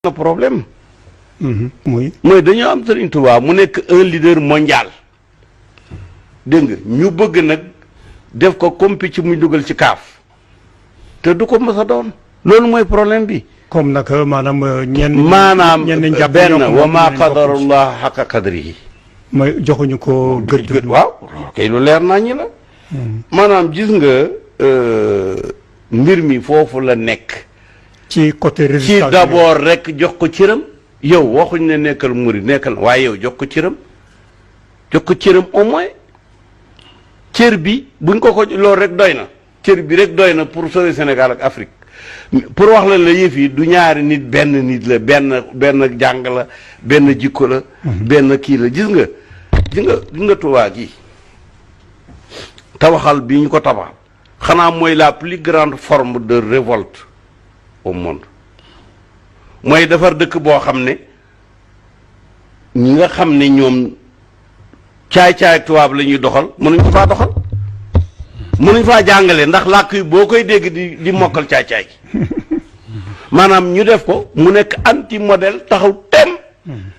na problème. mooy dañoo am Serigne Touba mu nekk un leader mondial dégg nga ñu bëgg nag def ko comme picc muy dugal ci kaaf te du ko mës a doon loolu mooy problème bi. comme nag maanaam ñenn jàpp benn wa maa qadarullah xaqa qadrihi mooy joxuñu ko gëdd. waaw kay lu leer naa ñi la. maanaam gis nga mbir mi foofu la nekk. ci côté résistance ci d'abord rek jox ko cëram. yow waxuñ ne nekkal murid nekkal waaye yow jox ko cëram au moins cër bi buñ ko loolu rek doy na cër bi rek doy na pour sauver Sénégal ak Afrique pour wax la yëf yi du ñaari nit la benn jàng la benn jikko la. benn kii la gis nga Tuubaa gi tabaxal bi ñu ko tabaxal xanaa mooy la plus grande forme de révolte au monde. mooy defar dëkk boo xam ne ñi nga xam ne ñoom caay-caay tubaab la ñuy doxal mënuñ ko faa doxal mënuñ faa jàngale ndax làkk yi boo koy dégg di mokkal caay-caay maanaam ñu def ko mu nekk anti modèle taxaw tem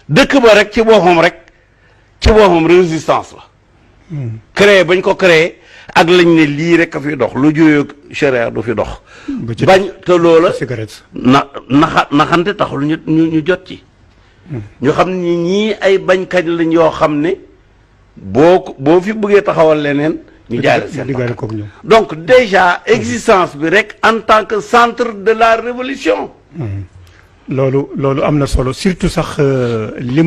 dëkk ba rek ci boppam résistance la créé bañ ko créé ak lañ ne lii rek a fi dox lu jóyoo charia du fi dox bañ te loola naxante taxul ñu jot ci ñu xam ni ñii ay bañkat lañ yoo xam ne boo fi bëggee taxawal leneen ñu jaare seen donc déjà existence bi rek en tant que centre de la révolution loolu am na solo surtout sax li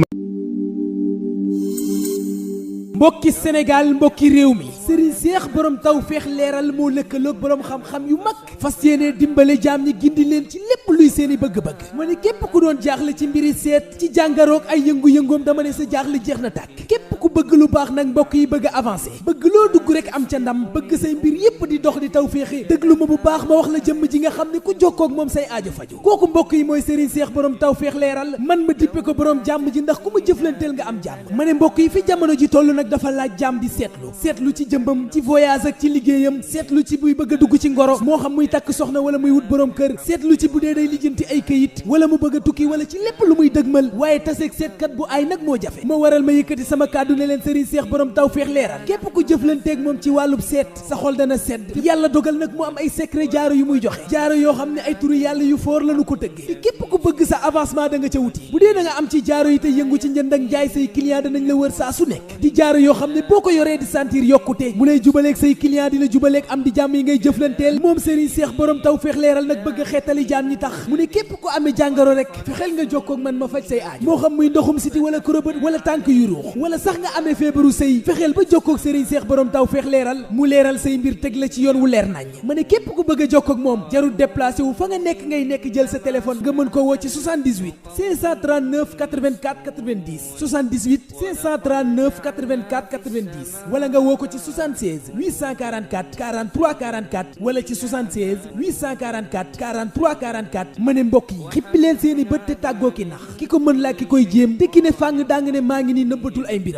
mbokki Sénégal mbokki réew mi Serigne Cheikh borom tawfeex leeral moo lëkkaloog borom xam-xam yu mag fas yéene dimbale jaam ñi gindi leen ci lépp luy seeni bëgg-bëgg ma ne képp ku doon jaaxle ci mbiri seet ci jàngaroog ay yëngu-yëngoom dama ne sa jaaxle jeex na tàkk képp ku bëgg lu baax nag mbokk yi bëgg a avancé bëgg loo dugg rek am ca ndam bëgg say mbir yépp di dox di tawféexe déglu ma bu baax ma wax la jëmm ji nga xam ne ku jokkoog moom say aajo faju kooku mbokk yi mooy Serigne Cheikh borom tawfeex leeral man ma dippe ko borom jàmm ji ndax ku ma jëflanteel nga am jàmm ma ne mbokk yi fi jamono ji toll nag dafa laaj jàmm di seetlu ci jëmbam ci voyage ak ci liggéeyam seetlu ci buy bëgg a dugg ci ngoro moo xam muy takk soxna wala muy wut borom kër seetlu ci bu dee day lijjanti ay këyit wala mu bëgg a tukki wala ci lépp lu muy dëgmal waaye taseeg seetkat bu ay nag moo jafe moo waral ma yëkkati sama kàddu ne leen Serigne Cheikh borom tawfeex leeral képp ku jëflanteeg moom ci wàllub seet sa xol dana sedd yàlla dogal nag mu am ay secret jaaro yu muy joxe jaaro yoo xam ne ay turu yàlla yu foor lanu ko tëggee te képp ku bëgg sa avancement da nga ca wuti bu dee da nga am ci jaaro yi te yëngu ci njënd ak njaay say client danañ la wër saa su nekk di jaaro yoo xam ne boo ko yoree di sentir yokkute mu lay jubaleeg say client di la jubaleeg am di jàmm yi ngay jëflanteel moom Serigne Cheikh borom tawfeex leeral nag bëgg a xeetali jaam ñi tax mu ne képp ko amee jàngoro rek fexeel nga jokkoo ak man ma faj say aaj moo xam muy ndoxum siti wala kurobët wala tànk yu ruux wala sax nga amee feebaru sëy fexeel ba jokkoo ak Serigne Cheikh borom tawfeex leeral mu leeral say mbir teg la ci yoon wu leer nañ ma ne képp ku bëgg a jokkoo ak moom jarul déplacé wu fa nga nekk ngay nekk jël sa téléphone nga mën ko woo ci 78 539 84 90 78 539 84 90 wala nga woo ko ci 76 844 43 44 wala ci 76 844 43 44 ma ne mbokk yi xippi leen seeni bët te tàggoo ki nax ki ko mën laa ki koy jéem te ki ne fàng daa nga ne maa ngi nii nëbbatul ay mbiram